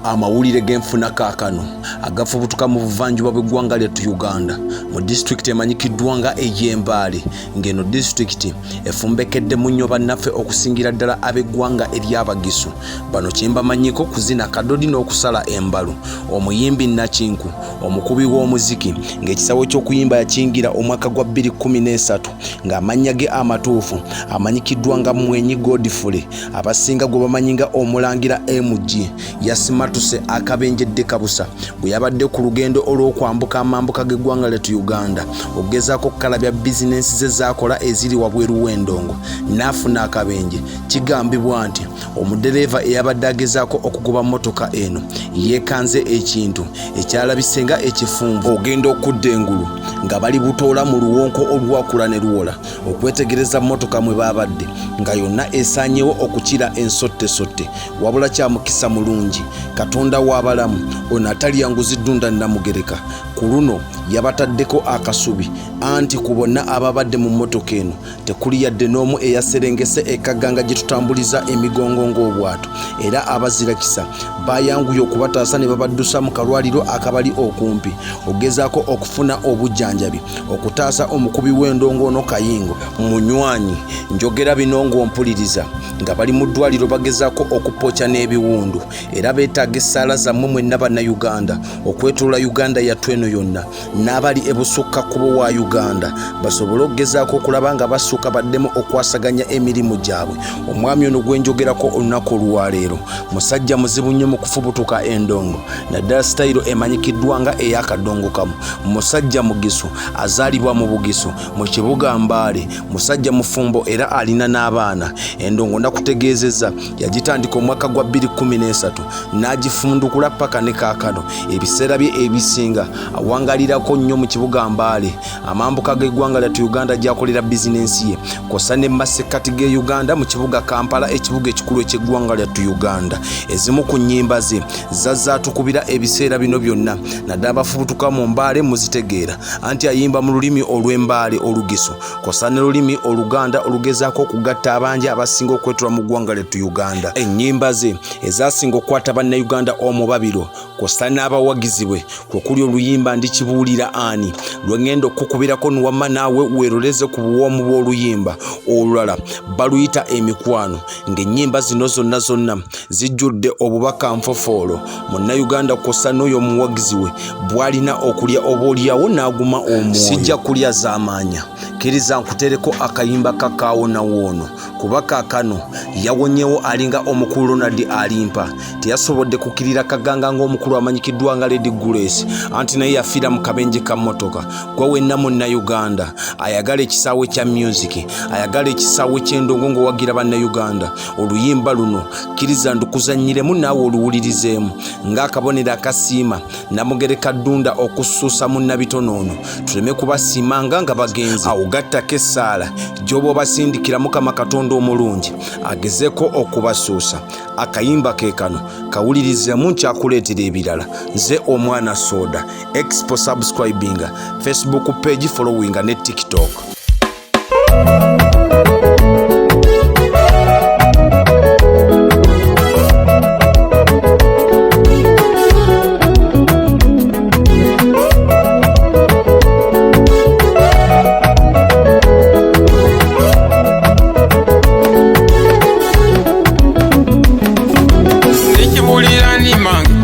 Amawulire g'enfuna kaakano agafubutuka mu buvanjuba bw'eggwanga lyattu Uganda mu disitulikiti emanyikiddwa nga ey'e Mbale, ng'eno disitulikiti efumbekeddemu nnyo bannaffe okusingira ddala ab'eggwanga ery'Abagisu. Bano kye mbamanyiko kuzina kadodi n'okusala embalu. Omuyimbi Nakinku, omukubi w'omuziki ng'ekisaawe ky'okuyimba yakiyingira omwaka gwa 2013 ng'amannya ge amatuufu amanyikiddwa nga Mwenyi Godfrey, abasinga gwe bamanyi nga Omulangira MG, yasimatuse akabenje Ddekabusa bwe yabadde ku lugendo olw'okwambuka amambuka g'eggwanga lyattu Uganda okugezaako okukalabya bizinensi ze zaakola eziri wabweru w'endongo n'afuna akabenje. Kigambibwa nti omudereeva eyabadde agezaako okugoba mmotoka eno yeekanze ekintu ekyalabise nga ekifunvu ogenda okudda engulu nga bali butoola mu luwonko olwakula ne luwola okwetegereza mmotoka mwe baabadde nga yonna esaanyewo okukira ensottesotte. Wabula kya mukisa mulungi Katonda w'abalamu ono atalya nguzi Ddunda Namugereka ku luno yabataddeko akasubi, anti ku bonna ababadde mu mmotoka eno tekuli yadde n'omu eyaserengese e Kaganga gye tutambuliza emigongo ng'obwato, era abazirakisa bayanguye okubataasa ne babaddusa mu kalwaliro akabali okumpi okugezaako okufuna obujjanjabi okutaasa omukubi w'endongo ono Kayingo. Munywanyi, njogera bino ng'ompuliriza nga bali mu ddwaliro bagezaako okupokya n'ebiwundu, era beetaaga essaala zammwe mwenna Bannayuganda okwetoloola Uganda yattu eno yonna n'abali ebusukka kkubo wa Uganda basobole okugezaako okulaba nga basuuka baddemu okwasaganya emirimu gyabwe. Omwami ono gwe njogerako olunaku olwaleero musajja muzibu nnyo mu kufubutuka endongo, naddala sitayiro emanyikiddwa nga ey'akadongo kamu. Musajja Mugisu, azaalibwa mu Bugisu mu kibuga Mbale. Musajja mufumbo era alina n'abaana. Endongo nakutegeezezza yagitandika omwaka gwa 2013 n'agifundukula paka ne kaakano. Ebiseera bye ebisinga awangalirako nnyo mu kibuga Mbale, amambuka g'eggwanga lyattu Uganda gy'akolera bizinensi ye, kw'ossa ne masekkati g'e Uganda mu kibuga Kampala, ekibuga ekikulu eky'eggwanga lyattu Uganda. Ezimu ku nnyimba ze zazze atukubira ebiseera bino byonna, naddala abafubutuka mu Mbale muzitegeera, anti ayimba mu lulimi olw'Embaale Olugisu kw'ossa ne lulimi Oluganda olugezaako okugatta abangi abasinga okwetula mu ggwanga lyattu Uganda. Ennyimba ze ezasinga okukwata Bannayuganda omubabiro kw'ossa n'abawagizi bwe kwe kuli oluyimba Ndikibuulira Ani lwe ŋŋenda okukukubirako nuwamma naawe weeroleze ku buwoomu bw'oluyimba. Olulala baluyita Emikwano, ng'ennyimba zino zonna zonna zijjudde obubaka nfofoolo Munnayuganda kw'ossa n'oyo omuwagizi we bw'alina okulya oboolyawo n'aguma omwoyo. Sijja kulya z'amaanya, kkiriza nkuteereko akayimba ka Kaawonawo ono kuba kaakano yawonyewo alinga omukulu Ronald Alimpa. Teyasobodde kukirira kaganga ng'omukulu amanyikiddwa nga Lady Grace, anti naye yafiira mu kabenje ka mmotoka. Gwe wenna Munnayuganda ayagala ekisaawe kya myuziki, ayagala ekisaawe ky'endongo ng'owagira Bannayuganda, oluyimba luno kkiriza ndukuzannyiremu naawe oluwulirizeemu ng'akabonero akasiima Namugereka Ddunda okusuusa munnabitono ono, tuleme kubasiimanga nga bagenze. Awo gattako essaala gy'oba obasindikira Mukama Katonda omulungi agezeeko okubasuusa. Akayimba ke kano kawulirizeemu, nkyakuleetera ebirala. Nze omwana soda expo, subscribinga Facebook page, followinga ne TikTok.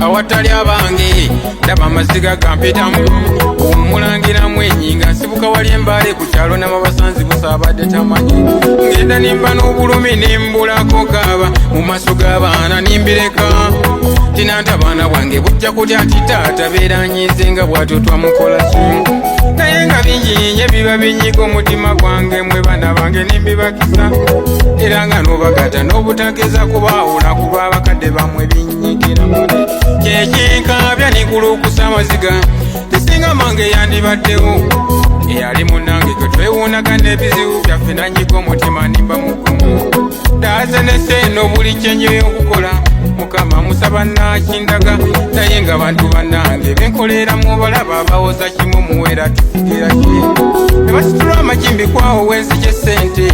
Awatali abange ndaba amaziga gampitamu, omulangiramu enyinga nsibuka wali Embale ku kyalo namabasanzi busaabadde tamanyi ngenda nimba n'obulumi nimbulako kaaba mu maaso g'abaana nimbireka tinanta abaana bwange bujja kutya nti taata beeranyize nga bwatyo twamukola ki, naye nga bingi nye biba binyiga omutima gwange mwe baana bange nimbibakisa era nga n'obagata n'obutageza kubaawula kuba abakadde bamwe binyigira muli kyekinkaabya nikulukusa amaziga tisinga mange yandibaddewo eyali munange gwe twewuunagana ebizibu byaffe nanyiga omutima nimba mugumu daaze neseeno buli kyenjoya okukola Mukama musaba nakindaga, naye nga bantu banange benkoleramu balaba bawoza kimu muwera tusigira ki ne basitula amagimbi kwawo wenzije sente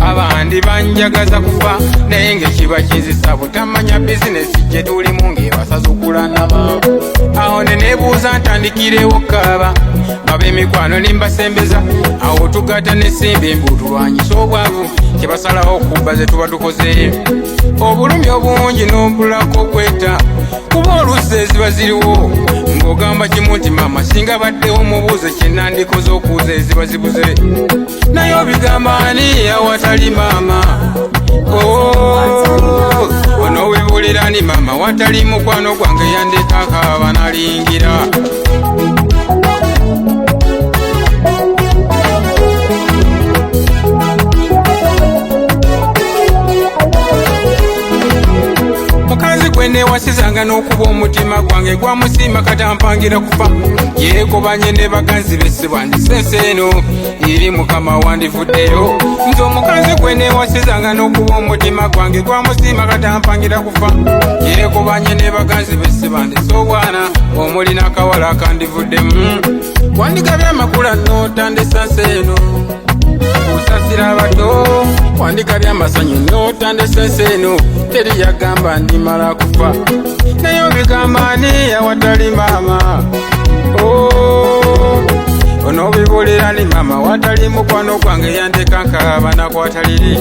Abandi banjagaza kufa naye ng'ekiba kinzisa butamanya bizinesi gye tulimu ng'ebasazukulanama. Awo ne neebuuza ntandikirewo kaaba ab'emikwano ne mbasembeza awo tugatta n'ensimbi mbu tulwanyise obwavu kye basalawo okubba ze tuba tukoze. Obulumi obungi n'obulako kwetta kuba oluusi eziba ziriwo ng'ogamba kimu nti maama singa baddewo mubuuze kye nandikoze okuuza eziba zibuze. Naye obigamba ani awatali maama? Oh, onoowebulira ni maama watali mukwano gwange yandeka akaaba nalingira. Mukazi gwe neewasizanga n'okuba omutima gwange gwamusiima katampangira kufa yeekobanye ne baganzi be sibwandise ensi eno eri mukama wandivuddeyo. Nze omukazi gwe neewasizanga n'okuba omutima gwange gwamusiima katampangira kufa yeekobanye ne baganzi be sibwandise obwana omuli n'akawala akandivuddemu. Wandigabye amakula n'otandisa nsi eno kusasira abato, wandigabye amasanyu n'otandisa ensi eno teri yagamba ndimala kufa naye obigamba ani awatali maama? Oh, onoobibulira ni maama watali mukwano gwange yandeka nkaaba nakwataliri.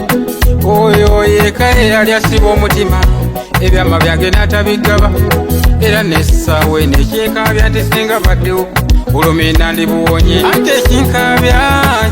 Oyo yeka eyali asiba omutima ebyama byange n'atabigaba era n'essaawa eno ekinkaabya nti singa baddewo bulumi nandibuwonye anti ekinkaabya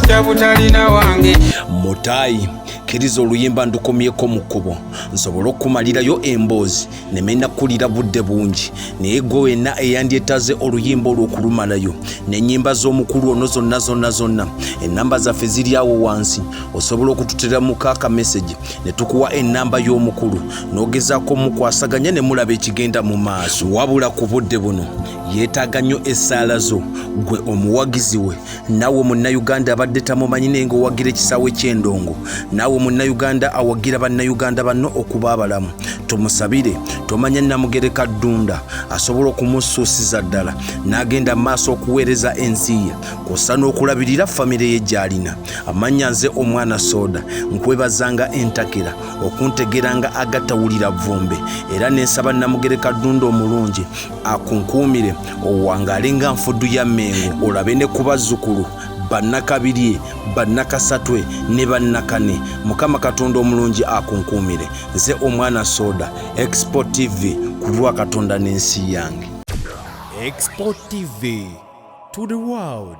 kya butalina wange. Mutaayi kkiriza oluyimba ndukomyeko mu kkubo nsobole okumalirayo emboozi neme nakulira budde bungi naye gwe wenna eyandyetaaze oluyimba olwo okulumalayo n'ennyimba z'omukulu ono zonna zonna zonna ennamba zaffe ziri awo wansi osobola okututeramuko akamesegi ne tukuwa ennamba y'omukulu n'ogezaako omukwasaganya ne mulaba ekigenda mu maaso. Wabula ku budde buno yeetaaga nnyo essaala zo gwe omuwagizi we naawe munnayuganda abadde tamumanyi naye ng'owagira ekisaawe ky'endongo naawe munnayuganda awagira bannayuganda banno okuba abalamu tumusabire tomanya Namugereka Ddunda asobola okumusuusiza ddala n'agenda mu maaso okuweereza ensi ye kw'ossa n'okulabirira famire ye gy'alina. Amannya nze omwana soda nkwebazanga entakera okuntegeranga agatawulira vvumbe era nensaba Namugereka Ddunda omulungi akunkuumire owangaale nga nfudu ya Mengo olabe ne ku bazzukulu bannakabirye bannakasatwe ne bannakane. Mukama Katonda omulungi akunkuumire nze omwana soda Expo TV ku lwa Katonda n'ensi yange. Expo TV to the world.